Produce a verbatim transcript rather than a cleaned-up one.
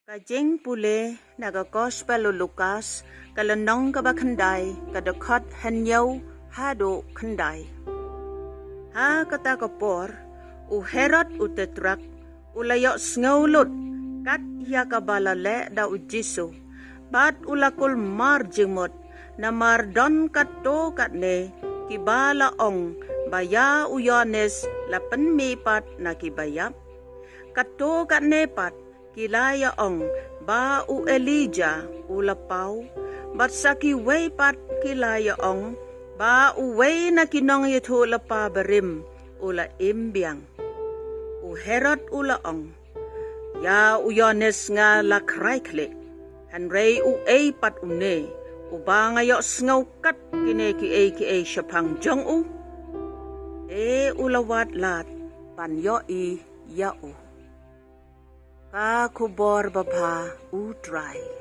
Ka jingpule na ka Gospel u Lukas, ka lynnong kaba khyndai, ka dkhot hynñiew haduh khyndai. Ha kata ka por, u Herod u Tetrak u la ïohsngew lut kat ïa kaba la leh da u Jisu, bad u la kulmar jingmut, namar don katto katne kiba la ong ba ïa u Ïoannis la pynmih pat na kiba ïap. Katto katne pat ki la ïa ong ba u Elijah u la paw, bad sa kiwei pat ki la ïa ong ba uwei na ki nongïathuhlypa barim u la im biang. U Herod u la ong, ïa u Ïoannis nga la khrai khlieh, hynrei uei pat une uba nga ïohsngew kat kine kiei kiei shaphang jong u? Te u la wad lad ban ïohi ïa u. Ka khubor babha u Trai.